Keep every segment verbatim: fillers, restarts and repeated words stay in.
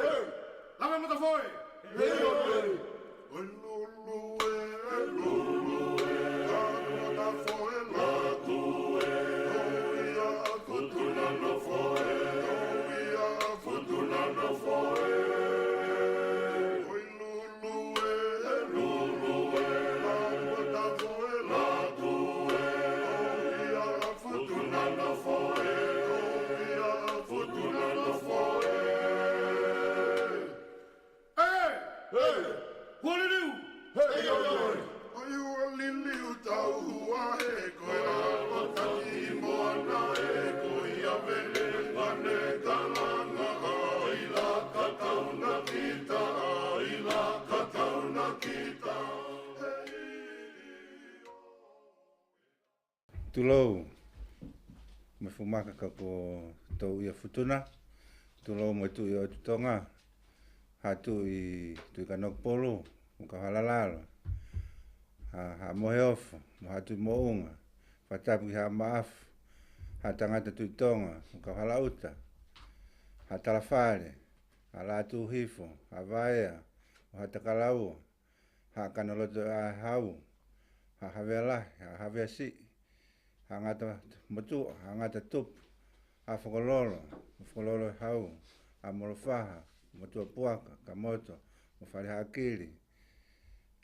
Lave matafoe! Hei, hei, hei! ʻOi Lulu ē, ʻoi Lulu ē, lave matafoe, latu ē, ʻoi ia ʻa Futuna nofoe, ʻoi ia ʻa Futuna nofoe. ʻOi Lulu ē, ʻoi Lulu ē, lave matafoe, latu ē, ʻoi ia ʻa Futuna nofoe, ʻoi ia ʻa Futuna nofoe. ʻE! ʻE! Hualiliu! Hei, ʻoi, ʻoi! ʻOi Hualiliu tau hua he ko e ʻalu ʻo taki moana ē, ko ia vele ane kalanga, ʻai la ka kauna kita, ʻai la ka kauna kita. Tulou mo e fuʻu maka ka ko Touʻi ʻa Futuna. Tulou mo e Tuʻi ʻo ʻOtu Tonga. Haʻa Tuʻi, Tuʻi Kanokupolu mo Kauhalalalo. Haʻa, Haʻa Moheofo mo Haʻa Tuʻi Moʻunga. Fakatapu ki Haʻa Maʻafu, Haʻa Tangata Tuʻi Tonga mo Kauhalaʻuta. Haʻa Talafale, Haʻa Lātūhifo, Haʻa Vaea mo Haʻa Takalaua. Haʻa Kanoloto ʻa e Hau, Haʻa Havea Lahi, Haʻa Havea Siʻi, Haʻa Ngata Motuʻa, Haʻa Ngata Tupu, Haʻa Fokololo, Fokololo ʻa e Hau, Haʻa Molofaha, Motuʻa Puaka, Kamoto mo Fale Haʻakili,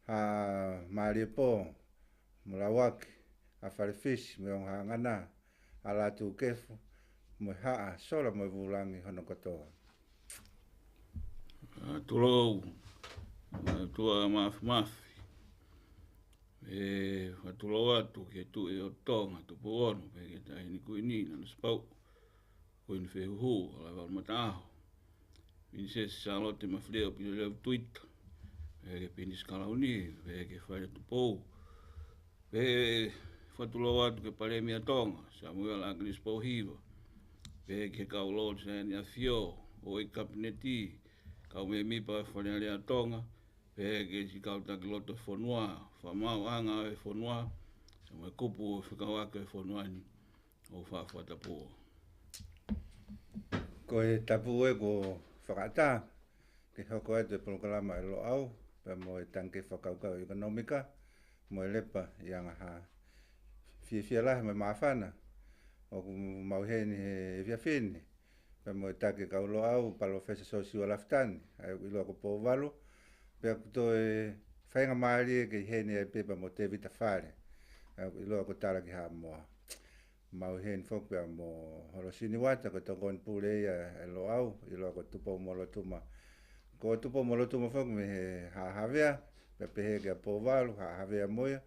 Haʻa Māliepō mo Lauaki, Haʻa Falefisi mo e ongo Haʻangana, Haʻa Lātūkefu mo e Haʻa Sola mo e Vūlangi hono kotoa. ʻA, tulou, ʻa, tuʻa Mafimafi. ʻE, fakatulou atu ki he Tuʻi ʻo Tonga, Tupou Ono, pehē ki he Taʻahine Kuini, Nanasipauʻu, Kuini Fehuhu, ʻAlavalo Mataʻaho, Pilinisesi Sālote Mafileʻo Pilolevu Tuita, pehē ki he Pilinisi Kalauni, pehē ki he Faʻē Tupou, pehē fakatulou atu ki he Palēmia Tonga, Samuela ʻAkilisi Pōhiva, pehē ki he kau Lord Saini ʻAfio, ʻo e Kapineti, kau mēmipa Fale Alea ʻo Tonga, pehē ki he siʻi kau taki lotu ʻo e fonua, fakamaauʻanga ʻo e fonua, pea mo e kupu ʻo e fekauʻaki ʻo e fonua ni, ʻoku ou faʻa fakatapu. Ko e tapu ē kuo fakaʻatā ke hoko atu e polokalama ʻa e Loʻau, pea mo e Tangikē Fakakaukau ʻEkonōmika mo e Lepa ʻi Angahā. Fiefia lahi mo e māfana ʻoku mau ʻi heni he efiafi ni, pea mo e taki kau Loʻau, Palōfesa Siosiua Lafitani, ʻa ia ʻoku ʻiloa ko Pouvalu, pea ʻoku toe faingamālie ke ʻi heni ai pē pea mo Tēvita Fale, ʻa ia ʻoku ʻiloa ko Talakihaʻamoa. Mau ʻi heni foki pea mo Holosini Uata, ko e tokoni pule ia ʻa e Loʻau, ʻiloa ko Tupoumolotuma. Ko Tupoumolotuma foki mei he Haʻa Havea, pea pehē kia Pouvalu, Haʻa Havea mo ia,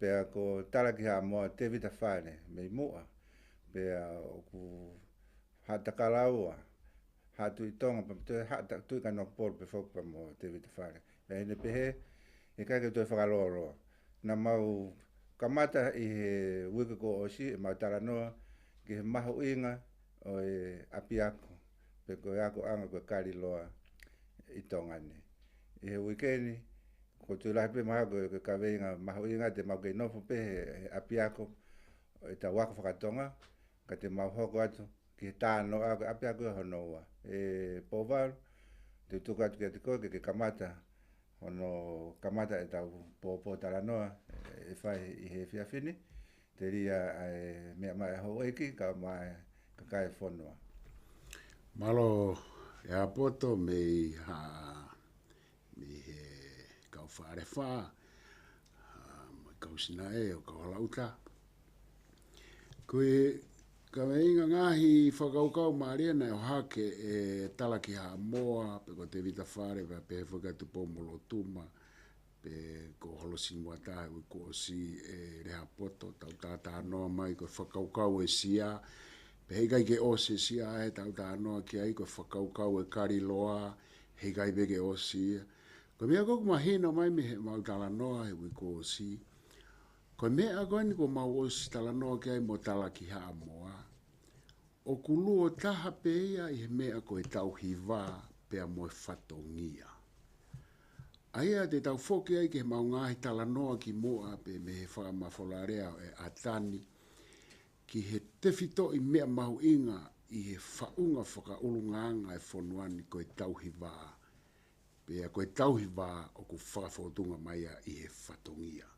pea ko Talakihaʻamoa, Tēvita Fale mei Muʻa, pea ʻoku Haʻa Takalaua, Haʻa Tuʻi Tonga, pea toe Haʻa Ta-, Tuʻi Kanokupolu pē foki pea mo Tēvita Fale. Pea ʻi heʻene pehē, ʻikai ke toe fakalōloa. Naʻa mau kamata ʻi he uike kuo ʻosi ʻemau talanoa ki he mahuʻinga ʻo e ʻapiako, pe ko e akoʻanga ko e kaliloa ʻi Tonga ni. ʻI he uike ni, ʻoku ou tui lahi pē mahalo ko e, ko e kaveinga mahuʻinga te mau kei nofo pē he, he ʻapiako ʻo ʻetau ako fakatonga, ka te mau hoko atu ki he talanoa ko e ʻapiako ia hono ua. ʻE Pouvalu, te u tuku atu kiate koe ke ke kamata hono kamata ʻetau pōpōtalanoa ʻe fai ʻi he efiafi ni, telia ʻa e meʻa mai ʻa houʻeiki, kae ʻumaʻā e kakai e fonua. Mālō, ʻe Haʻapoto mei ha, mei he kau Falefa, ʻa, mo e kau Sinaʻe ʻo Kauhalaʻuta. Ko e kaveinga ngaahi fakakaukau mālie naʻe ʻohake ʻe Talakihaʻamoa, pe ko Tēvita Fale, pea pehē foki ʻa Tupoumolotuma, pe ko Holosini Uata he uike kuo ʻosi, ʻe Lehaapoto, tau talanoa mai ko e fakakaukau e sia, pea heʻikai ke ʻosi e sia ʻa ē tau talanoa ki ai, ko e fakakaukau e kaliloa, heʻikai pē ke ʻosi ia. Ko e meʻa ko ē ʻoku mahino mai mei heʻemau talanoa he uike kuo ʻosi, ko e meʻa ko eni kuo mau ʻosi talanoa ki ai mo Talakihaʻamoa, ʻoku luo taha pē ia ʻi he meʻa ko e tauhi vā pea mo e fatongia. ʻA ia te tau foki ai ki heʻemau ngaahi talanoa kimuʻa pē mei he fakamafolalea ʻo e ʻatā ni, ki he tefitoʻi meʻa mahuʻinga ʻi he faʻunga fakaʻulungaanga e fonua ni ko e tauhi vā. Pea ko e tauhi vā ʻoku fakafōtunga mai ia ʻi he fatongia.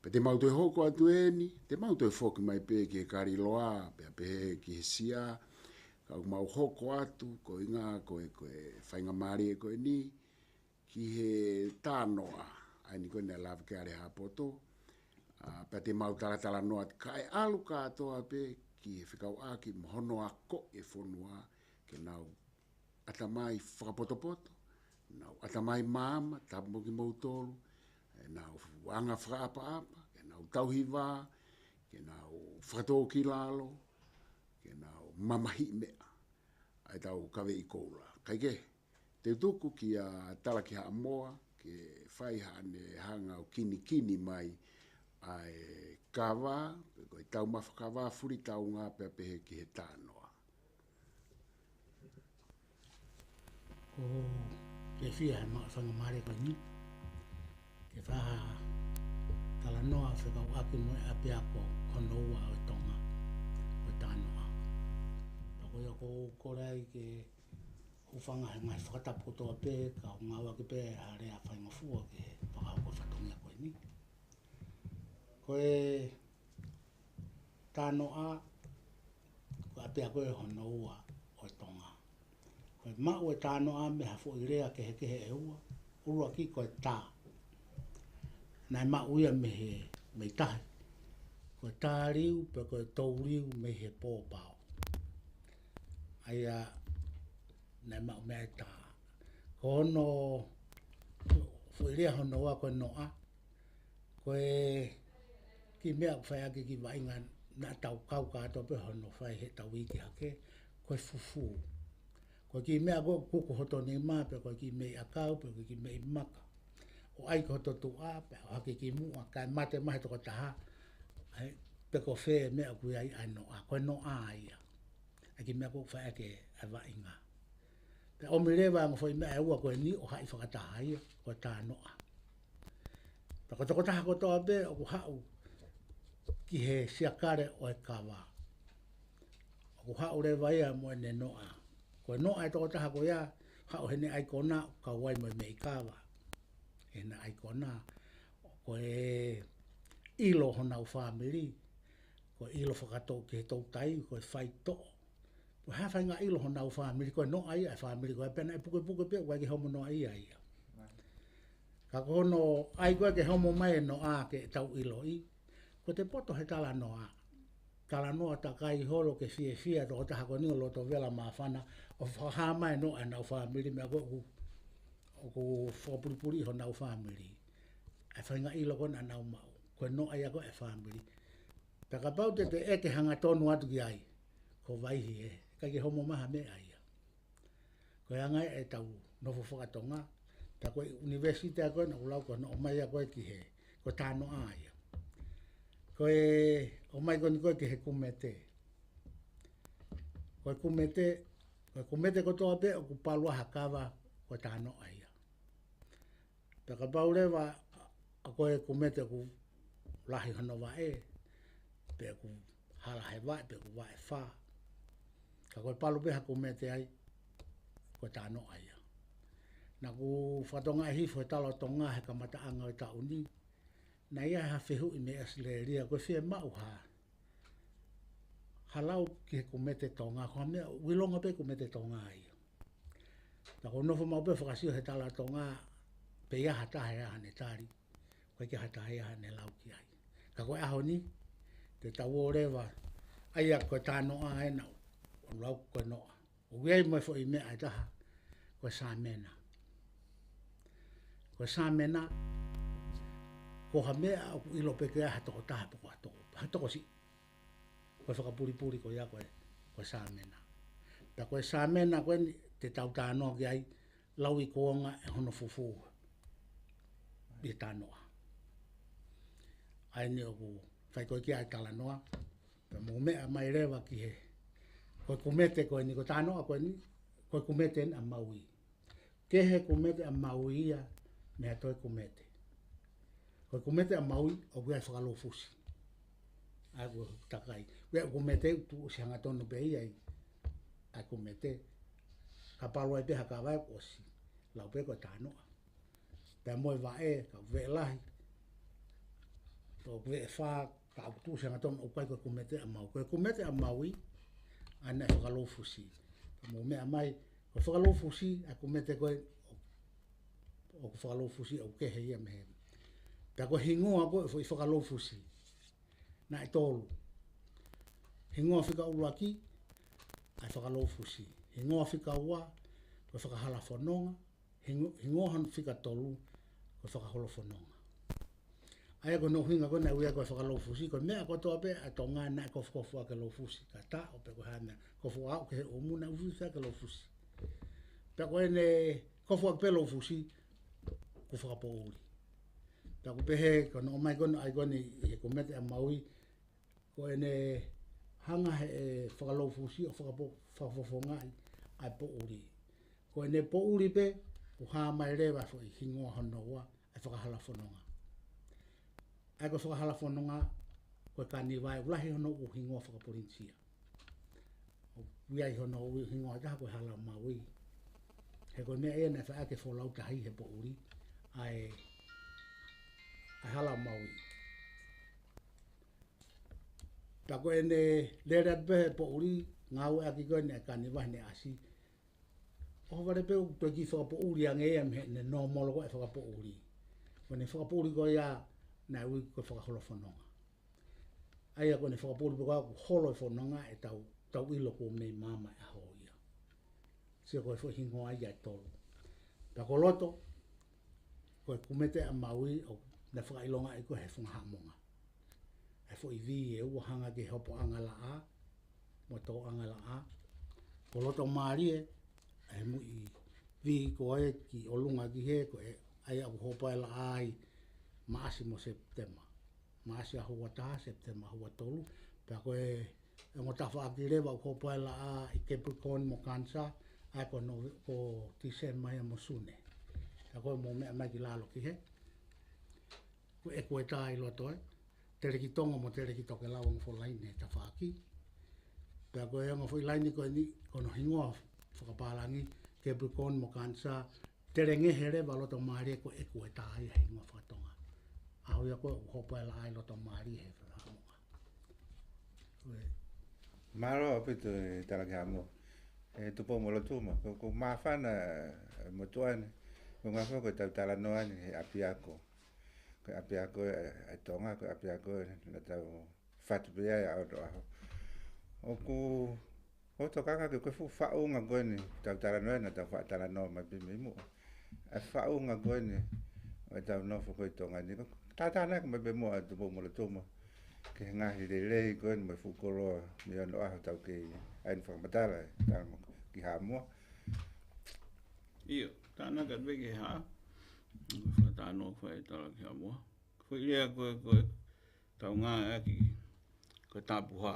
Pea te mau toe hoko atu eni, te mau toe foki mai pē ki he kaliloa, pea pehē ki he sia, ka ʻoku mau hoko atu, ko e ʻuhinga ko e, ko e faingamālie ko eni, ki he tānoʻa, ʻa eni ko eni ʻa Lavikeale Hapoto, ʻa, pea te mau talatalanoa atu kae ʻalu kātoa pē ki he fekauʻaki mo hono ako e fonua, ke nau ʻatamai fakapotopoto, nau ʻatamai maama, tapu mo kimoutolu, ʻenau anga fakaʻapaʻapa, ke nau tauhi vā, ke nau fakatōkilalo, ke nau mamahiʻi meʻa, ʻa e tau kaveʻi koula. Kae kehe, te u tuku kia Talakihaʻamoa, ke fai haʻane hanga ʻo kinikini mai, ʻa e kava, pe ko e taumafa kava fulitaunga pea pehē ki he tānoʻa. ʻOku ou fiefia he maʻu faingamālie ko eni ke fai ha talanoa fekauʻaki mo e ʻapiako hono ua ʻo e Tonga, ko e tānoʻa. Pea ko ia ʻoku ou kole ai ke hūfanga he ngaahi fakatapu kotoa pē, ka u ngāueʻaki pē ha lea faingofua ke fakahoko e fatongia ko eni. Ko e tānoʻa, ko e ʻapiako ia hono ua ʻo e Tonga. Ko e maʻu e tānoʻa mei ha foʻi lea kehekehe ʻe ua, ʻuluaki ko e tā. Naʻe maʻu ia mei he, mei tahi. Ko e tāliu, pe ko e touliu mei he pōpao. ʻA ia naʻe maʻu mei ai e tā. Ko hono foʻi lea hono ua ko e noʻa. Ko e kiʻi meʻa ʻoku fai ʻaki e kiʻi vaʻinga naʻa tau kau kātoa pē hono fai heʻetau iiki hake, ko e fufū. Ko e kiʻi meʻa ko ē ʻoku kuku hoto nima, pe ko e kiʻi meʻi ʻakau, pe ko e kiʻi meʻi maka. ʻO ʻai ki hoto tuʻa, pea ʻohake ki muʻa, kae mate mai he tokotaha, ʻa e, pe ko fē e meʻa ʻoku ʻi ai ʻa e noʻa, ko e noʻa ia. ʻA e kiʻi meʻa ko ē ʻoku fai ʻaki e vaʻinga. Pea ʻomi leva e ongo foʻi meʻa ʻe ua ko eni ʻo haʻi fakataha ia, ko e tānoʻa. Pea ko e tokotaha kotoa pē ʻoku haʻu ki he siakale ʻo e kava, ʻoku haʻu leva ia mo ʻene noʻa. Ko e noʻa e tokotaha ko ia, haʻu heʻene ʻaikona, kau ai mo e meʻi kava. ʻEne ʻaikona, ko e ʻilo honau fāmili, ko e ʻilo fakatou ki he toutai, ko e faitoʻo. Ko e hā e faʻahinga ʻilo honau fāmili, ko e noʻa ia e fāmili, ko e pena e pukepuke pē, ʻoku ʻikai ke homo noa ia ia. Ka ko hono ʻai ko ē ke homo mai e noʻa ke tau ʻiloʻi, ko e poto he talanoa. Talanoa takai holo ke fiefia e tokotaha ko eni ʻo loto vela māfana, ʻo fakahā mai e noʻa ʻenau fāmili, meʻa ko ē ʻoku, ʻoku fakapulipuli honau fāmili. ʻA e faʻahinga ʻilo ko ē naʻa nau maʻu. Ko e noʻa ia ko ē e fāmili. Pea kapau te te ʻeke hangatonu atu ki ai, ko Vaihi ē, ʻikai ke homo mai ha meʻa ia. Ko e anga ia ʻetau nofo fakatonga, pea ko e ʻunivēsiti ko ē naʻa ku lau ko hono ʻomai ia ko ē ki he, ko e tānoʻa ia. Ko e ʻomai ko eni ko ē ki he kumete. Ko e kumete, ko e kumete kotoa pē ʻoku palu ai ha kava, ko e tānoʻa ia. Pea kapau leva ʻa ko e kumete ʻoku lahi hono vaʻe, pe ʻoku hala he vaʻe, pe ʻoku vaʻe fā. Ka ko e palu pē ha kumete ai, ko e tānoʻa ia. Naʻa ku fakatokangaʻi hifo he Tala ʻo Tonga he kamataʻanga ʻo e taʻu ni, naʻe ʻi ai ha fehuʻi mei ʻAositelēlia, ko e fiemaʻu ha ha lau ki he kumete Tonga, ko e meʻa ʻoku ʻilonga pē kumete Tonga ia. Naʻa ku nofo maʻu pē ʻo fakasio he Tala ʻo Tonga, pea ʻi ai ha taha ʻe ʻi ai haʻane tali, ʻoku ʻikai ke ʻi ai ha taha ʻe ʻi ai haʻane lau ki ai. Ka ko e ʻaho ni, te tau ō leva, ʻa ia ko e tānoʻa ē naʻa ku lau ko e noʻa. ʻOku ʻi ai mo e foʻi meʻa ʻe taha, ko e sāmena. Ko e sāmena, ko ha meʻa ʻoku ʻilo pē ke ʻi ai ha tokotaha pe ko ha toko, ha tokosiʻi. Ko e fakapulipuli ko ia ko e, ko e sāmena. Pea ko e sāmena ko eni te tau talanoa ki ai, lau ʻi kuonga ʻe hono fufū ʻi he tānoʻa. ʻA eni ʻoku fai ko ē ki ai e talanoa, pea mou meʻa mai leva ki he, ko e kumete ko eni, ko e tānoʻa ko eni, ko e kumete eni ʻa Maui. Kehe e kumete ʻa Maui ia mei ha toe kumete. Ko e kumete ʻa Maui ʻoku ʻi ai e fakalūfusi. ʻA ia ʻoku takai. ʻOku ʻi ai e kumete ʻoku tuʻusi hangatonu pē ia ʻi, ʻa e kōmete, kapau ʻoku ʻi ai pē ha kava ʻoku ʻosi, lau pē ko e tānoʻa. Pea mo e vaʻe, ka ʻoku veʻe lahi, ʻoku veʻe fā, ka ʻoku tuʻusi hangatonu ʻoku ʻikai ko e kōmete ʻa Maui. Ko e kōmete ʻa Maui, ʻa ia naʻe fakalūfusi. Ka mou meʻa mai, ko e fakalūfusi ʻa e kōmete ko ē, ʻoku fakalūfusi ʻoku kehe ia mei he. Pea ko e hingoa ko ē ʻo e foʻi fakalūfusi, naʻe tolu. Hingoa fika ʻuluaki, ʻa e fakalūfusi. Hingoa fika ua, ko e fakahalafononga. Hingo-, hingoa hono fika tolu, ko e fakaholofononga. ʻA ia ko hono ʻuhinga ko ē naʻe ui ai ko e fakalūfusi, ko e meʻa kotoa pē ʻa Tonga naʻe kofukofuʻaki e lūfusi. Ka taʻo pe ko e hā e meʻa, kofuʻaki he ʻumu naʻe ui fia ke lūfusi. Pea ko ʻene kofuʻaki pē lūfusi, kuo fakapoʻuli. Pea ʻoku pehē, ko hono ʻomai ko ē ʻa e ʻaikoni ʻi he kōmete ʻa Maui, ko ʻene hanga he, ʻe, fakalūfusi ʻo fakapo-, fakafofongaʻi ʻa e poʻuli. Ko ʻene poʻuli pē, kuo hā mai leva e foʻi hingoa hono ua, ʻa e fakahalafononga. ʻA ia ko e fakahalafononga, ko e kaniva ʻoku lahi hono ʻū hingoa faka-Polinisia. ʻOku ʻi ai hono ʻū hingoa ʻe taha ko e Hala Maui. He ko e meʻa ia naʻe fai ʻaki e folau tahi he poʻuli, ʻa e, ʻa e Hala Maui. Pea ko ʻene lele atu pē he poʻuli, ngāueʻaki ko eni e kaniva heʻene ʻasi. ʻOhovale pē ʻoku toe kiʻi fakapoʻuli ange ia mei heʻene nōmolo ko ē fakapoʻuli. Ko ʻene fakapoʻuli ko ia naʻe ui ko e fakaholofononga. ʻA ia ko ʻene fakapoʻuli pē ko ē ʻoku holo e fononga ʻe tau, tau ʻilo kuo mei maama e ʻaho ia. Sio ko e foʻi hingoa ia ʻe tolu. Pea ko loto, ko e kōmete ʻa Maui ʻoku ne fakaʻilongaʻi ko ē he funga Haʻamonga. ʻA e foʻi V ʻe ua hanga ki he hopoʻanga laʻā, mo e tōʻanga laʻā. Ko loto mālie, ʻa e muʻi V ko ē ki ʻolunga ki hē, ko e ʻa ia ʻoku hopo ai e laʻā ʻi Maʻasi mo Sepitema. Maʻasi ʻaho ua taha, Sepitema ʻaho ua tolu. Pea ko e ongo tafaʻaki leva ʻoku hopo ai e laʻā ʻi Capricorn mo Cancer, ʻa ia ko Nove-, ko Tīsema ia mo Sune. Pea ko e mou meʻa mai ki lalo ki hē. Ko e ʻekueta ʻi loto ē. Tele ki Tonga mo tele ki Tokelau ongo foʻi laine tafaʻaki. Pea ko e ongo foʻi laine ko eni, ko hono hingoa fakapālangi, Capricorn mo Cancer, tele ngehe leva loto mālie ko e ʻekueta ia he hingoa faka-Tonga. ʻAho ia ko ē ʻoku hopo ai e laʻā ʻi loto mālie he faka-Haʻamonga. Ko ē. Mālō ʻaupito e Talakihaʻamoa. ʻE Tupou-mo-Lotuma, ko, ko e māfana e motuʻa ni, ko e ngaahi foʻi tau talanoa ni he ʻapiako. Ko e ʻapiako ē ʻa Tonga, ko e ʻapiako ē naʻa tau fatu pē ai ʻa ʻOtoʻaho. ʻOku, ʻoku tokanga ke ko e fuʻu faʻunga ko eni, tau talanoa naʻa tau faʻa talanoa mai pē mei muʻa. ʻA e faʻunga ko eni, ʻo ʻetau nofo ko ē ʻi Tonga ni, ko e tātānaki mai pē muʻa ʻa Tupou-mo-Lotuma ki he ngaahi lelei ko eni mo e fuʻu koloa mei ʻOtoʻaho tau kei ʻai ʻo fakamatala e tala mo ki Haʻamoa. ʻIo, tānaki atu pē ki he hā, fakatānaki fai e Talakihaʻamoa. Foʻi lea ko ē, ko ē, tau ngāueʻaki ko e tapuhā.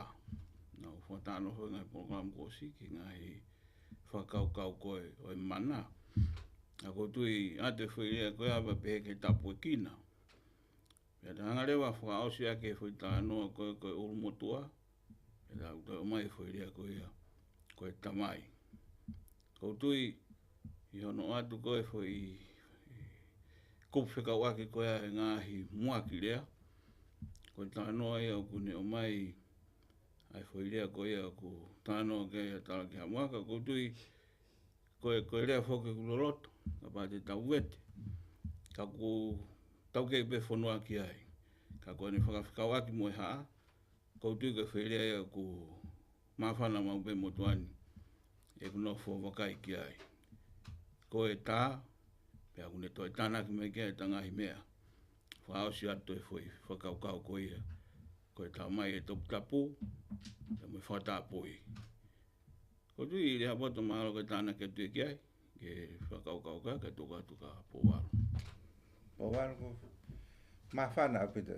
Naʻa ku fakatānaki foʻi ngaahi polokalama kuo ʻosi ki he ngaahi fakakaukau ko ē ʻo e mana. ʻA ia ʻoku ou tui ʻa e foʻi lea ko ē ʻa pehē ke tapuekina. Pea te u hanga leva ʻo fakaʻosi ʻaki e foʻi talanoa ko ē, ko e ʻulumotuʻa. Pea te u toe ʻomai e foʻi lea ko ia, ko e tamai. ʻOku ou tui ʻi hono ʻoatu ko ē foʻi kupu fekauʻaki ko ē ʻa e ngaahi muʻaki lea. Ko e talanoa ia ʻoku ne ʻomai ʻa e foʻi lea ko ia ʻoku talanoa ki ai ʻa Talakihaʻamoa, ka ʻoku ou tui ko e, ko e lea foki ʻoku loloto, kapau te tau vete. Ka ʻoku tau kei pē fonua ki ai. Ka ko ʻene fakafekauʻaki mo e hā, ʻoku ou tui ko e foʻi lea ia ʻoku māfana maʻu pē motuʻa ni ʻeku nofo vakai ki ai. Ko e tā, pea ʻoku ne toe tānaki mai ki ai ʻeta ngaahi meʻa. Fakaʻosi atu e foʻi fakakaukau ko ia. Ko e tamai ʻe toputapu, pea mo e fakatapui. ʻOku ou tui Lehaapoto, mālō ko e tānaki atu ki ai, ke fakakaukau ka, ke tuku atu kia Pouvalu. Pouvalu, ko e māfana ʻaupito e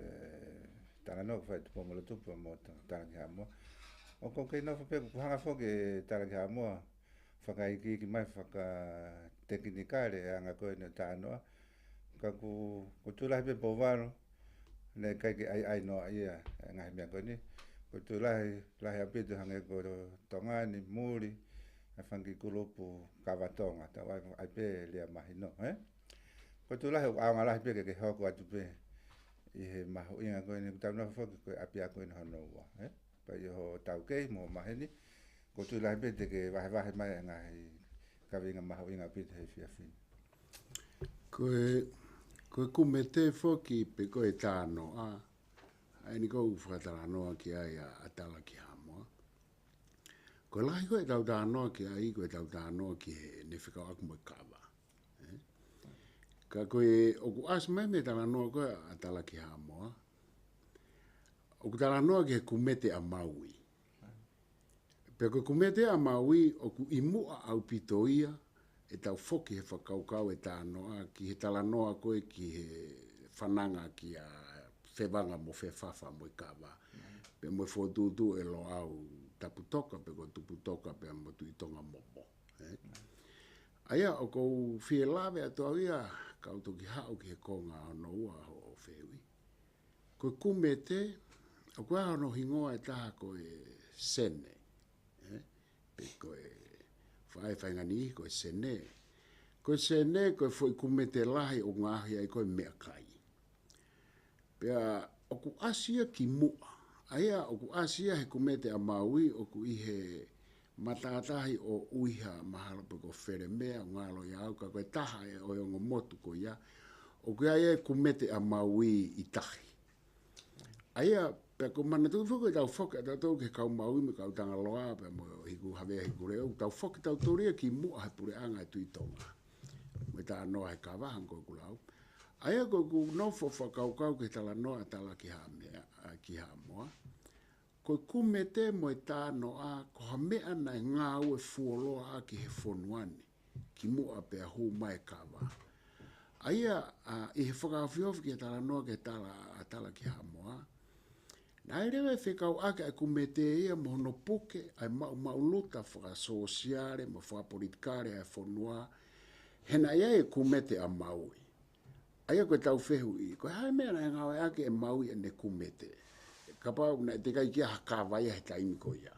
talanoa kuo fai ʻe Tupou-mo-Lotuma mo Talakihaʻamoa. ʻOku ou kei nofo pē ʻoku hanga foki ʻe Talakihaʻamoa ʻo fakaikiiki mai fakatekinikale e anga ko eni ʻo e talanoa. Ka ʻoku, ʻoku ou tui lahi pē Pouvalu, naʻe ʻikai ke ʻaiʻai noa ia e ngaahi meʻa ko eni. ʻOku ou tui lahi, lahi ʻaupito hangē ko Tonga ni, muli, ʻa e fanga kiʻi kulupu kava Tonga, tau ʻai, ʻai pē lea mahino, ē? Ko e tui lahi ʻoku ʻaonga lahi pē ke ke hoko atu pē ʻi he mahuʻinga ko eni, ʻoku tau nofo foki ko e ʻapiako eni hono ua, ē? Pea ʻi hoʻo taukei mo e maheni, ko e tui lahi pē te ke vahevahe mai e ngaahi kaveinga mahuʻinga ʻaupito he efiafi ni. Ko e, ko e kumete foki pe ko e tānoʻa, ʻa eni ʻoku fakatalanoa ki ai ʻa, ʻa Tala ki Haʻamoa. Ko e lahi ko ē ʻetau talanoa ki ai, ko ʻetau talanoa ki heʻene fekauʻaki mo e kava. Ē? Ka ko e, ʻoku ʻasi mai mei he talanoa ko ē ʻa Tala ki Haʻamoa, ʻoku talanoa ki he kumete ʻa Maui. Pea ko e kumete ʻa Maui ʻoku ʻi muʻa ʻaupito ia ʻetau foki he fakakaukau e tānoʻa ki he talanoa ko ē ki he fananga kia Fevanga mo Fefafa mo e kava. Pea mo e fokotuʻutuʻu e Loʻau Taputoka, pe ko Tuputoka, pea mo Tuʻi Tonga Momo. Ē? ʻA ia, ʻoku ou fie lave atu au ia, kau toki haʻu ki he konga hono ua hoʻo fehuʻi. Ko e kumete, ʻoku ʻi ai hono hingoa ʻe taha ko e sene. Ē? Pe ko e fai, faʻahinga niʻihi ko e sene. Ko e sene, ko e foʻi kumete lahi ʻoku ngaohi ai ko ē meʻakai. Pea ʻoku ʻasi ia ki muʻa. ʻA ia ʻoku ʻasi ia he kumete ʻa Maui ʻoku ʻi he matātahi ʻo ʻUiha mahalo pe ko Felemea, ʻoku ngalo ia au, ka ko e taha ē ʻo e ongo motu ko ia. ʻOku ʻi ai e kumete ʻa Maui ʻi tahi. ʻA ia, pea ʻoku ou manatuʻi foki ʻetau foki ʻa tautolu ki he kau Maui mo e kau Tangaloa, pea mo Hiku Havea Hikuleʻo, tau foki tautolu ia ki muʻa he puleʻanga e Tuʻi Tonga. Mo e tānoʻa he kava hangē ko ʻeku lau. ʻA ia ko ʻeku nofo fakakaukau ki he talanoa ʻa Tala ki Haʻamea, ʻa, ki Haʻamoa. Ko e kumete mo e tānoʻa, ko ha meʻa naʻe ngāue fuoloa ʻaki he fonua ni ki muʻa pea hū mai e kava. ʻA ia, ʻa, ʻi he fakaofiofi ki he talanoa ki he tala, ʻa Tala ki Haʻamoa, naʻe leva e fekauʻaki ʻa e kumete ia mo hono puke ʻa e maʻumaʻuluta fakasōsiale mo fakapolitikale ʻa e fonua, he naʻe ʻi ai e kumete ʻa Maui. ʻA ia ko ʻetau fehuʻi, ko e hā e meʻa naʻe ngāueʻaki ʻe Maui ʻene kumete? Kapau naʻe teʻeki ai ke ʻi ai ha kava ia he taimi ko ia.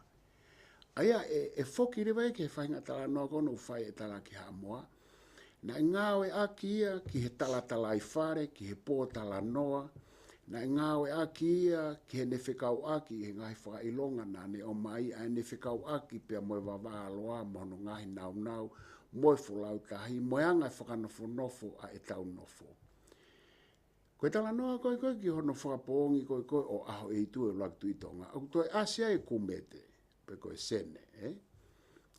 ʻA ia ʻe, ʻe foki leva ia ki he faʻahinga talanoa ko ē naʻe fai ʻe Tala ki Haʻamoa. Naʻe ngāueʻaki ia ki he talatalaifale, ki he pōtalanoa. Naʻe ngāueʻaki ia ki heʻene fekauʻaki he ngaahi fakaʻilonga naʻa ne ʻomai, ʻa ʻene fekauʻaki pea mo e vavā loa mo hono ngaahi naunau, mo e folau tahi, mo e anga e fakanofonofo ʻa ʻetau nofo. Ko e talanoa ko ē ko ē ki hono fakapoongi ko ē ko ē ʻo ʻAhoʻeitu e ʻUluaki Tuʻi Tonga, ʻoku toe ʻasi ai e kumete, pe ko e sene, ē?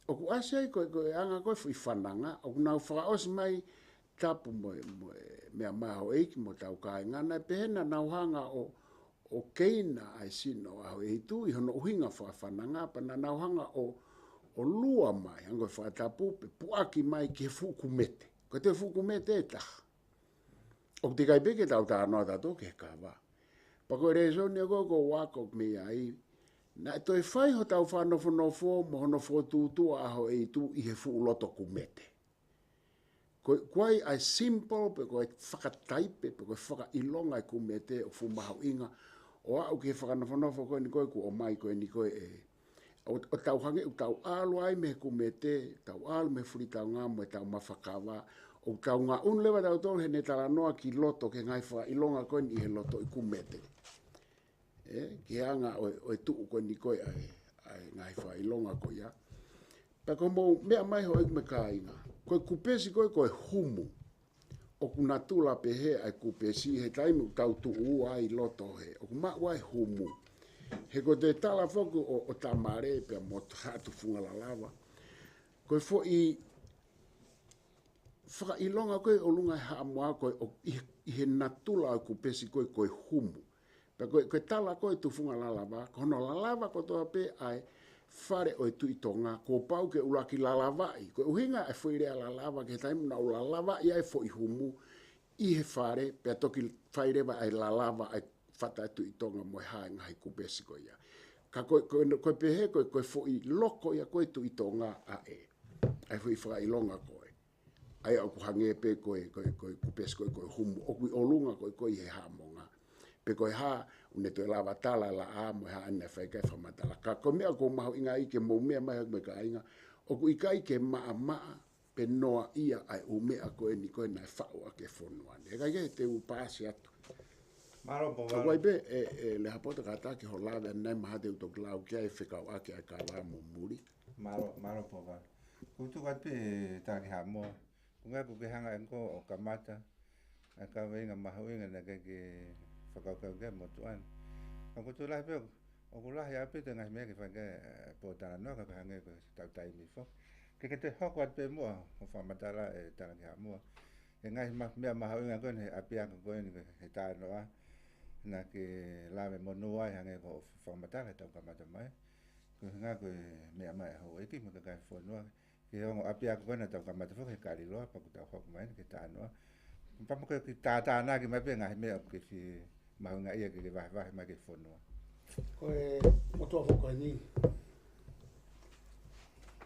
ʻOku ʻasi ai ko ē ko e anga ko ē foʻi fananga, ʻoku nau fakaʻosi mai tapu mo e, mo e meʻa mai ʻa houʻeiki mo hotau kāinga, naʻe pehē naʻa nau hanga ʻo, ʻo keina ʻa e sino ʻo ʻAhoʻeitu ʻi hono ʻuhinga fakafananga, pea naʻa nau hanga ʻo, ʻo lua mai, hangē ko e fakatapu, pe puʻaki mai ki he fuʻu kumete. Ko e toe fuʻu kumete ʻe taha. ʻOku teʻeki ai pē ke tau talanoa tautolu ki he kava. Pea ko e lēsoni ia ko ē ʻoku ou ako mei ai, naʻe toe fai hotau fakanofonofo mo hono fokotuʻutuʻu ʻa ʻAhoʻeitu ʻi he fuʻu loto kumete. Ko e, ko e ʻai simple pe ko e fakataipe pe ko e fakaʻilonga e kumete ʻoku fuʻu mahuʻinga ʻo aʻu ki he fakanofonofo ko eni ko ē kuo ʻomai ko eni ko ē ʻe ʻo, ʻo tau hangē, ʻo tau ʻalu ai mei he kumete, tau ʻalu mei he fulitaunga mo ʻetau mafakava, ʻo tau ngaʻunu leva tautolu heʻene talanoa ki loto ki he ngaahi fakaʻilonga ko eni ʻi he loto ʻi kumete. Ē, ki he anga ʻo e, ʻo e tuʻu ko eni ko ē ʻa e, ʻa e ngaahi fakaʻilonga ko ia. Pea ko hoʻomou meʻa mai houʻeiki mo e kāinga. Ko e kupesi ko ē, ko e humu. ʻOku natula pehē ʻa e kupesi he taimi ʻoku tau tuʻu ai ʻi loto he ʻoku maʻu ai e humu. He ko e tala foki ʻo, ʻo Tamale pea mo Haʻa Tufungalalava, ko e foʻi fakaʻilonga ko ē ʻi ʻolunga e Haʻamoa ko ē ʻoku ʻi he, ʻi he natula ʻo e kupesi ko ē ko e humu. Pea ko e, ko e tala ko ē Tufungalalava, ko hono lalava kotoa pē ʻa e fale ʻo e Tuʻi Tonga, kuo pau ke ʻuluaki lalavaʻi. Ko e ʻuhinga e foʻi lea lalava ki he taimi naʻa nau lalavaʻi ai e foʻi humu ʻi he fale, pea toki fai leva ʻa e lalava ʻa e fata e Tuʻi Tonga mo e hā e ngaahi kupesi ko ia. Ka ko e, ko e, ko e pehē ko e, ko e foʻi loko ia ko ē Tuʻi Tonga ʻa ē. ʻA e foʻi fakaʻilonga ko ē. ʻA ia ʻoku hangē pē ko e, ko e, ko e kupesi ko ē, ko e humu, ʻoku ʻi ʻolunga ko ē, ko ē ʻi he Haʻamonga. Pe ko e hā, ʻoku ne toe lava tala laʻā mo e hā ʻene fai ki ai e fakamatala. Ka ko e meʻa ʻoku mahuʻinga ai ke mou meʻa mai houʻeiki mo e kāinga, ʻoku ʻikai ke maʻamaʻa pe noaʻia ʻa e ʻū meʻa ko eni ko ē naʻe faʻu ʻaki e fonua ni. ʻE ʻikai ke te u paasi atu. Mālō Pouvalu. Ka ʻoku ʻi ai pē ʻe, ʻe Lehapoto kātaki ho lave ʻanenai mahalo te u toki lau ki ai fekauʻaki ʻa e kava mo muli. Mālō, mālō Pouvalu. Ko u tuku atu pē Talakihaʻamoa. Ko e ʻuhinga ʻoku ke hanga ʻe koe ʻo kamata ʻa e kaveinga mahuʻinga naʻe ʻikai ke fakakaukau ki ai e motuʻa ni. Ka ʻoku ou tui lahi pē ʻoku lahi ʻaupito e ngaahi meʻa ke fai ki ai e pōtalanoa ka ko e hangē ko e tau taimi foki. Ke ke toe hoko atu pē muʻa hoʻo fakamatala ʻe Talakihaʻamoa. He ngaahi ma-, meʻa mahuʻinga ko eni he ʻapiako ko eni he talanoa. Naʻa ke lave monū ai hangē ko hoʻo fakamatala he tau kamata mai. Ko e ʻuhinga ko e meʻa mai ʻa e houʻeiki mo e kakai e fonua. Ki he ongo ʻapiako ko ena tau kamata foki he Kaliloa, pea kuo tau hoko mai eni ki he talanoa. Pea mo ke kiʻi tātānaki mai pē ngaahi meʻa ʻoku ke fie mahuʻingaʻia ke ke vahevahe mai ki he fonua. Ko e motuʻa foki ko eni,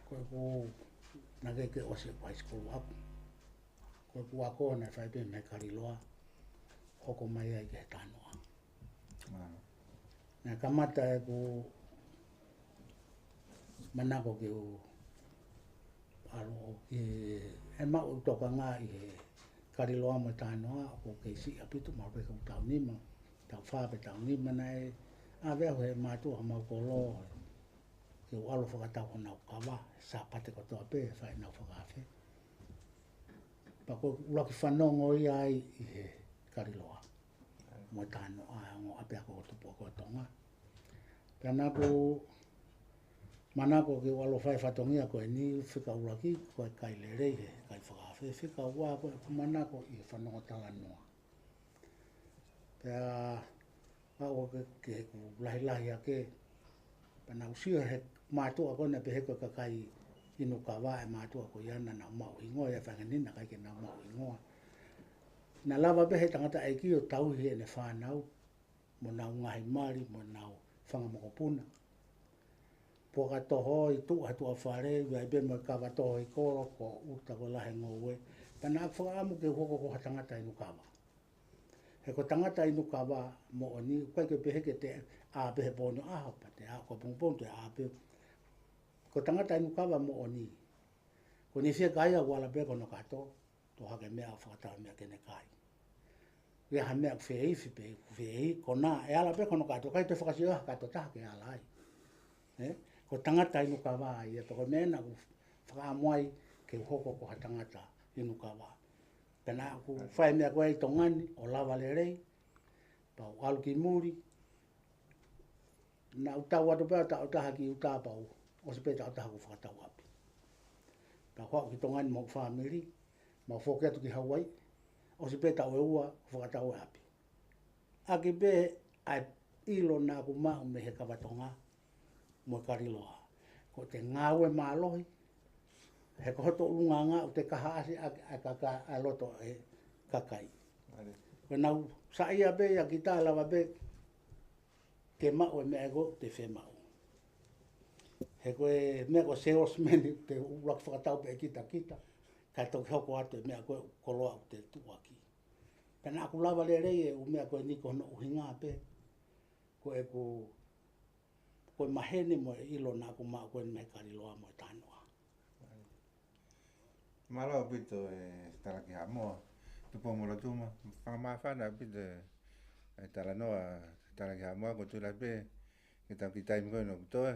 ko ʻeku, naʻe ʻikai ke ʻosi ʻeku high school ʻaʻaku. Ko ʻeku ako naʻe fai pē mei he Kaliloa, hoko mai ai ki he talanoa. Mālō. Naʻe kamata ʻeku manako ke u ʻalu ʻo ke, ʻe maʻu ʻeku tokanga ʻi he Kaliloa mo e talanoa, ʻoku kei siʻi ʻaupito, maʻu pē ko e taʻu nima, taʻu fā pe taʻu nima naʻe ʻave au ʻe he mātuʻa homau kolo ke u ʻalu ʻo fakatau honau kava, Sāpate kotoa pē, fai ʻenau fakaafe. Pea ko ʻeku ʻuluaki fanongo ia ai ʻi he Kaliloa mo e talanoa ʻa e ongo ʻapiako ko Tupua ko Tonga. Pea naʻá ku manako ke u ʻalu ʻo fai e fatongia ko eni, fika ʻuluaki ko e kai lelei he kai fakaafe, fika ua ko ʻeku manako ʻi he fanongo talanoa. Pea ʻa ua ke, ke ku lahilahi ake, pea naʻá ku sio he mātuʻa ko ena pehē ko e kakai inu kava e mātuʻa ko ia naʻa nau maʻu hingoa, ʻi he faʻahinga ni naʻe ʻikai ke nau maʻu hingoa. Naʻe lava pē he tangataʻeiki ʻo tauhi ʻene fānau, mo ʻenau ngaahi mali, mo ʻenau fanga mokopuna. Puaka toho ʻi tuʻa he tuʻa fale, ʻi ai pē mo e kava toho ʻi kolo, ko ʻuta ko e lahi e ngoue. Pea naʻá ku fakaʻamu ke u hoko ko ha tangata inu kava. He ko e tangata inu kava moʻoni, ʻoku ʻikai ke pehē ke te ʻā pē he pō ni ʻo ʻaho, pea te ʻā ko e pongipongi te ʻā pē. Ko e tangata inu kava moʻoni, ko ʻene fiekaia ʻoku ala pē ko hono kato, toʻo hake e meʻa ʻo fakatau e meʻa ke ne kai. ʻI ai ha meʻa ʻoku fie ifi pe ʻoku fie ifi, ko ena ʻe ala pē ko hono kato, ʻikai toe fakasio ha kato ʻe taha ke ala ai. Ē? Ko e tangata inu kava ia, pea ko e meʻa naʻá ku fakaʻamu ai ke u hoko ko ha tangata inu kava. Pea naʻá ku fai e meʻa ko ē ʻi Tonga ni ʻo lava lelei, pea u ʻalu ki muli. Naʻá ku tau atu pē ʻo taʻu taha ki ʻuta pea u ʻosi pē taʻu taha kuo u fakatau ʻapi. Pea u haʻu ki Tonga ni mo hoku fāmili, mo u foki atu ki Hauaiʻi, ʻosi pē taʻu ʻe ua kuo u fakatau e ʻapi. ʻAki pē ʻa e ʻilo naʻá ku maʻu mei he kava Tonga mo e Kaliloa. Ko ʻete ngāue mālohi, he ko hoto ʻulungaanga ʻoku te kahaʻasi ʻaki ʻa e kaka-, ʻa e loto ʻo e kakai. Mālie. Ko ʻenau saiʻia pē ia kita, lava pē ke maʻu e meʻa ko ē ʻoku te fiemaʻu. He ko e meʻa ko e salesman, te u ʻuluaki fakatau pē ʻe kita kita, kae toki hoko atu e meʻa ko ē ʻoku koloa ʻoku te tuʻuaki. Pea naʻá ku lava lelei e ʻū meʻa ko eni ko hono ʻuhinga pē ko ʻeku, ko e maheni mo e ʻilo naʻá ku maʻu ko eni mei he Kaliloa mo e talanoa. Mālō ʻaupito e Talakihaʻamoa, Tupou Molotuma, fakamāfana ʻaupito e talanoa Talakihaʻamoa, ʻoku ou tui lahi pē ke tau kiʻi taimi ko ē ʻoku toe,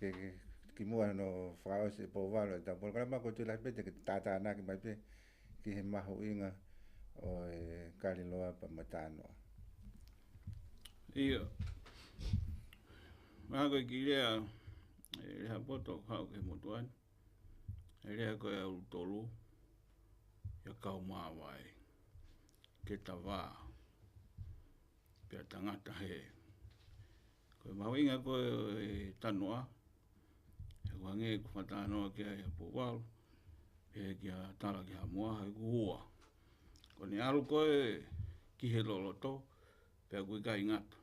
ke, ke kimuʻa hono fakaʻosi ʻe Pouvalu e tau polokalama, ʻoku ou tui lahi pē te ke tātānaki mai pē ki he mahuʻinga ʻo e Kaliloa pea mo e talanoa. ʻIo. Mahalo ko e kiʻi lea ʻe Lehapoto, haʻu ki he motuʻa ni. ʻE lea ko e ʻalu tolu, ʻi he kau māvae, ke tava, pea tangata hē. Ko e mahuʻinga ko ē ʻo e talanoa, he ʻoku hangē ʻeku fakatalanoa ki ai ʻa Pouvalu, pea kia Talakihaʻamoa, he ʻoku ua. Ko ʻene ʻalu ko ē ki he loloto, pea ʻoku ʻikai ngata.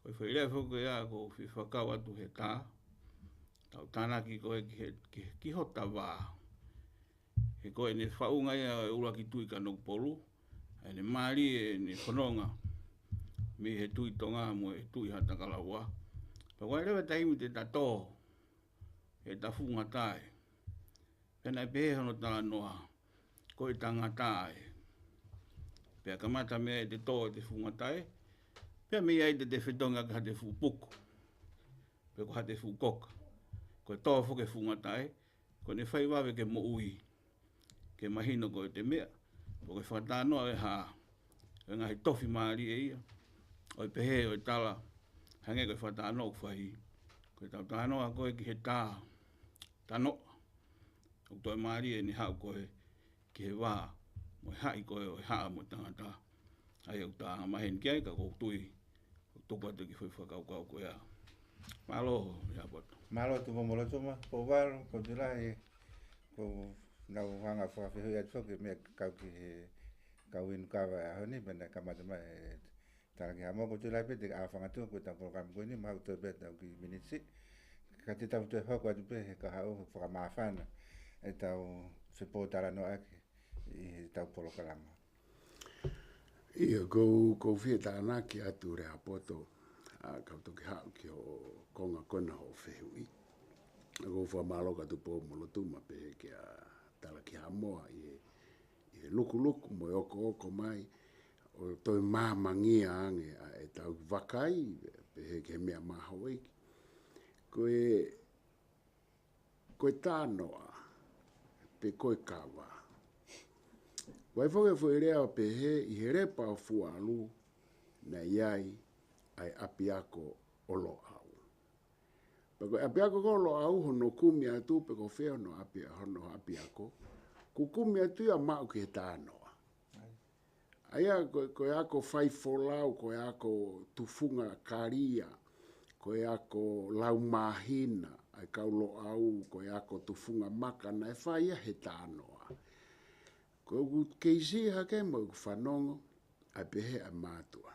Ko e foʻi lea foki ia ʻoku ou fie fakakau atu he tā, tau tānaki ko ē ki he, ki, ki hota vā. He ko ʻene faʻunga ia e ʻuluaki Tuʻi Kanokupolu, ʻa ʻene mālie ʻene fononga mei he Tuʻi Tonga mo e Tuʻi Haʻatakalaua. Pea ko e leva taimi te ta tō, ʻe ta fuʻu ngata ē. Pea naʻe pehē hono talanoa, ko e tangata ē. Pea kamata mei ai ʻete tō ʻete fuʻu ngata ē, pea mei ai ʻete fetongi ʻaki haʻate fuʻu puku, pe ko haʻate fuʻu koka. Ko e tō foki e fuʻu ngata ē, ko ʻene fai vave ke moʻui, ke mahino ko ʻete meʻa, pe ko e fakatalanoa ʻe hā, ʻo e ngaahi tofi mālie ia, ʻo e pehē ʻo e tala, hangē ko e fakatalanoa ʻoku fai, ko ʻetau talanoa ko ē ki he tā, tanoʻa, ʻoku toe mālie ʻene haʻu ko ē ki he vā, mo e haʻi ko ē ʻo e haʻa mo e tangata, ʻa ia ʻoku ta angamaheni ki ai, ka ʻoku ou tui, ʻoku tuku atu ki he foʻi fakakaukau ko ia. Mālō, Lehaapoto. Mālō Tupou-mo-Lotuma, Pouvalu, kou tui lahi, kou nau hanga fakafehuʻi atu foki meʻa kau ki he kau inu kava ʻaho ni, pea naʻe kamata mai ʻe Talaki Haʻamoa, kou tui lahi pē te ke ʻā fangatua ko ʻetau polokalama ko eni, mahalo toe pē ʻetau kiʻi miniti. Ka te tau toe hoko atu pē he kahaʻu fakamāfana ʻetau fepōtalanoaʻaki ʻi heʻetau polokalama. ʻIo, kou, kou fie tānaki atu Lehaapoto, ʻa, kau toki haʻu ki hoʻo konga ko ena hoʻo fehuʻi. ʻA, kou fakamālō atu Tupou-mo-Lotuma pehē kia Talaki Haʻamoa ʻi he, ʻi he lukuluku mo e okooko mai, ʻo toe māmangia ange ʻa ʻetau vakai, pehē ki he meʻa mahuʻinga. Ko e Ko e tānoʻa, pe ko e kava. ʻOku ʻi ai foki e foʻi lea ʻo pehē ʻi he lepa ʻo Fualu, naʻe ʻi ai ʻa e ʻapiako ʻo Loʻau. Pea ko e ʻapiako ko Loʻau hono kumi atu, pe ko fē hono ʻapi-, hono ʻapiako, ʻoku kumi atu ia maʻu ki he tānoʻa. ʻA ia ko, ko e ako faifolau, ko e ako tufunga kalia, ko e ako lau māhina, ʻa e kau Loʻau, ko e ako tufunga maka naʻe fai ia he tānoʻa. Ko ʻeku kei siʻi hake mo ʻeku fanongo, ʻa e pehē ʻa e mātuʻa.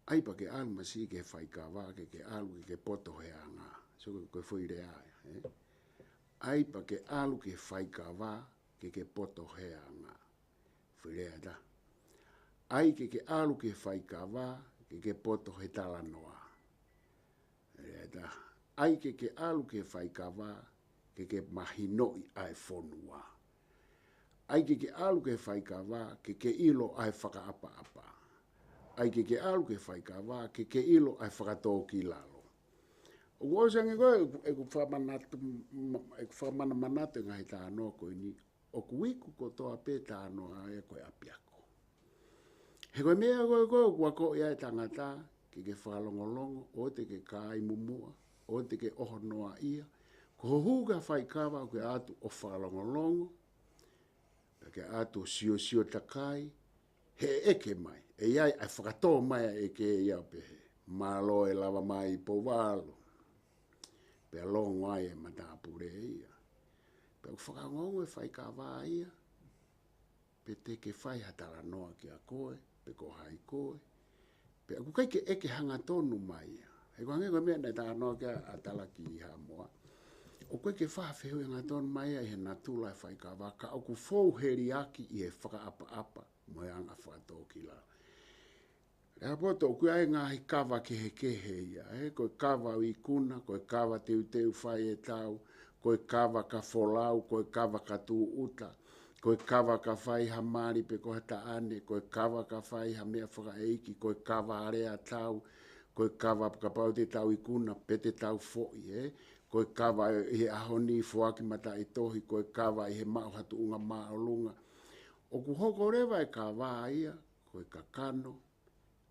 ʻAi pea ke ʻalu masiʻi ki he faikava, ke ke ʻalu ke ke poto he anga. So ko, ko e foʻi lea ia, ē? ʻAi pea ke ʻalu ki he faikava, ke ke poto he anga. Foʻi lea ʻe taha. ʻAi ke ke ʻalu ki he faikava, ke ke poto he talanoa. Foʻi lea ʻe taha. ʻAi ke ke ʻalu ki he faikava, ke ke mahinoʻi ʻa e fonua. ʻAi ke ke ʻalu ki he faikava, ke ke ʻilo ʻa e fakaʻapaʻapa. ʻAi ke ke ʻalu ki he faikava, ke ke ʻilo ʻa e fakatōkilalo. ʻOku ʻosi ange ko ē, ʻeku, ʻeku fakamanatu, ʻeku fakamanamanatu e ngaahi talanoa ko eni, ʻoku iku kotoa pē talanoa ia ko e ʻapiako. He ko e meʻa ko ē ko ē ʻoku akoʻi ai e tangata, ke ke fakalongolongo, ʻoua te ke kai mumuʻa, ʻoua te ke ʻoho noaʻia. Ko hoʻo hū ki he faikava ʻoku ke ʻatu ʻo fakalongolongo, pea ke ʻatu ʻo siosio takai, he ʻeke mai, ʻe ʻi ai ʻa e fakatō mai ʻa e ʻeke ia ʻo pehē, mālō e lava mai Pouvalu. Pea longo ai e matāpule ia. Pea ʻoku fakaongoongo e faikava ia, pe te ke fai ha talanoa kia koe, pe ko hai koe. Pea ʻoku ʻikai ke ʻeke hangatonu mai ia. He ʻoku hangē ko e meʻa naʻe talanoa ki ai ʻa Talaki Haʻamoa. ʻOku ʻikai ke fakafehuʻi hangatonu mai ia ʻi he natula e faikava, ka ʻoku fou heliaki ʻi he fakaʻapaʻapa mo e anga fakatōkilalo. Lehaapoto, ʻoku ʻi ai e ngaahi kava kehekehe ia, ē? Ko e kava ʻo e ikuna, ko e kava teuteu fai e tau, ko e kava ka folau, ko e kava ka tūʻuta, ko e kava ka fai ha mali pe ko ha taʻane, ko e kava ka fai ha meʻa fakaʻeiki, ko e kava alea tau, ko e kava kapau te tau ikuna pe te tau foʻi, ē? Ko e kava ʻi he ʻaho ni foaki mataʻitohi, ko e kava ʻi he maʻu ha tuʻunga māʻolunga. ʻOku hoko leva e kava ia, ko e kakano,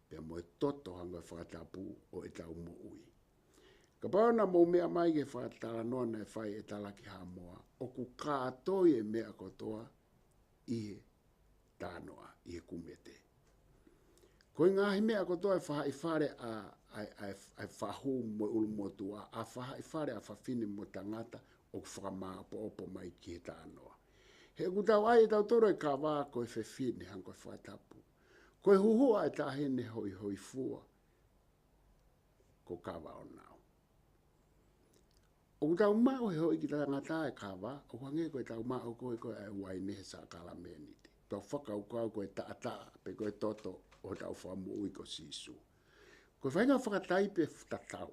pea mo e toto hangē ko e fakatapu ʻo ʻetau moʻui. Kapau naʻa mou meʻa mai ki he fakatalanoa naʻe fai ʻe Talaki Haʻamoa, ʻoku kātoi e meʻa kotoa ʻi he tānoʻa, ʻi he kumete. Ko e ngaahi meʻa kotoa e fahaʻi fale ʻa, ʻa, ʻa, ʻa e fahu mo e ʻulumotuʻa, ʻa e fahaʻi fale ʻa fafine mo tangata, ʻoku fakamāʻopoʻopo mai ki he tānoʻa. He ʻoku tau ʻai ʻe tautolu e kava ko e fefine hangē ko e fakatapu. Ko e huhuʻa e taʻahine hoihoifua, ko Kavaʻonau. ʻOku tau maʻu he houʻeiki tangata e kava, ʻoku hangē ko ʻetau maʻu ko ē ko ē ʻa e uaine he sākalameniti. Tau fakakaukau ko e taʻataʻa, pe ko e toto ʻo hotau Fakamoʻui ko Sīsū. Ko e faʻahinga fakataipe tatau.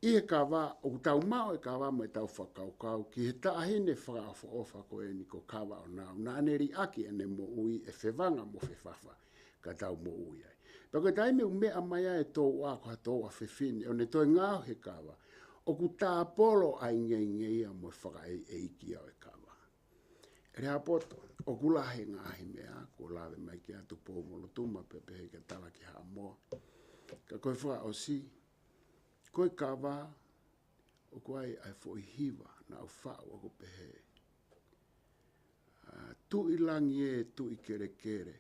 ʻI he kava, ʻoku tau maʻu e kava mo ʻetau fakakaukau ki he taʻahine fakaʻofoʻofa ko eni ko Kavaʻonau, naʻa ne liʻaki ʻene moʻui ʻe Fevanga mo Fefafa, ka tau moʻui ai. Pea ko e taimi ʻoku meʻa mai ai e touʻa, ko ha touʻa fefine, ʻo ne toe ngaohi e kava, ʻoku tāpolo ai ngeingeia mo e fakaʻeiʻeiki ia ʻo e kava. ʻE Lehāpoto, ʻoku lahi e ngaahi meʻa, kuo lave mai ki ai Tupou-mo-Lotuma, pea pehē kia Talakihaʻamoa. Ka ko e fakaʻosi, ko e kava, ʻoku ʻi ai ʻa e foʻi hiva naʻa ku faʻu ʻoku pehē: ʻA, tuʻi langi ē, tuʻi kelekele,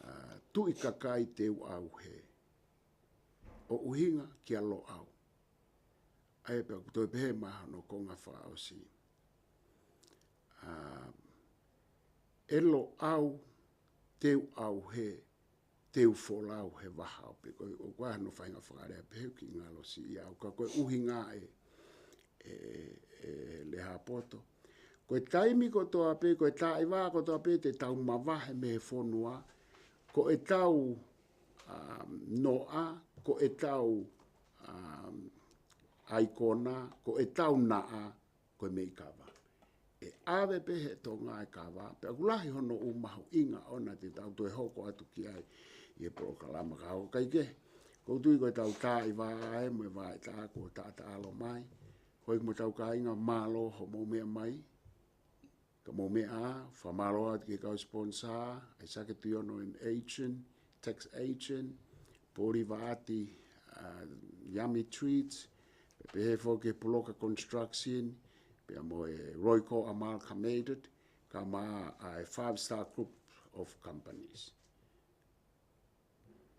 ʻa, tuʻi kakai te u ʻauhē, ʻo ʻuhinga kia Loʻau. ʻA ia pea ʻoku toe pehē mai hono konga fakaʻosi: ʻA, ʻe Loʻau, te u ʻauhē, te u folau he vaha ʻo pē. Ko e, ʻoku ʻi ai hono faʻahinga fakalea pehē, ʻoku ngalo siʻi au, ka ko e ʻuhinga ē, ʻe, ʻe Lehāpoto, ko e taimi kotoa pē, ko e taʻi vā kotoa pē te tau mavahe mei he fonua, ko ʻetau, um, noʻa, ko ʻetau, um, ʻaikona, ko ʻetau naʻa, ko e meʻi kava. ʻE ʻave pē he Tonga e kava, pea ʻoku lahi hono ʻū mahuʻinga ʻoʻona te tau toe hoko atu ki ai ʻi he polokalama ka hoko, kae kehe, ʻoku ou tui ko ʻetau taʻi vā ē mo e vaʻe taʻa kuo taʻataʻalo mai. Hoi mo tau kāinga, mālō hoʻomou meʻa mai. Ka mou meʻa, fakamālō atu ki he kau sponsor, ʻAisake Tuiono and Agent, Tax Agent, Poli Vaati, uh, Yummy Treats, pea pehē foki ki he Puloka Construction, pea mo e Royco Amalgamated, kae ʻumaʻā e Five Star Group of Companies.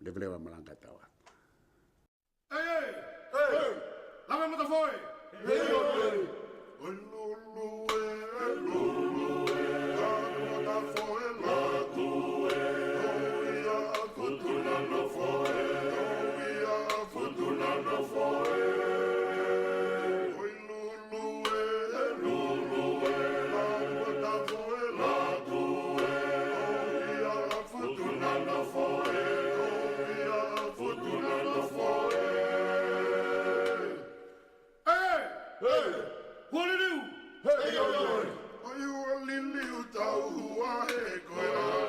Leveleva malanga tau atu. Ei, ei! Langa matafoe! Ei, ei, ei! Oi lulu e, oi lulu e, langa matafoe, latu e, oi ia, futu na nofoe, oi ia, futu na nofoe. Oi lulu e, oi lulu e, langa matafoe, latu e, oi ia, futu na nofoe, oi ia, futu na nofoe. Ei! Ei! Hualiliu! Ei, oi, oi! Oi, hualiliu tau hua he koe.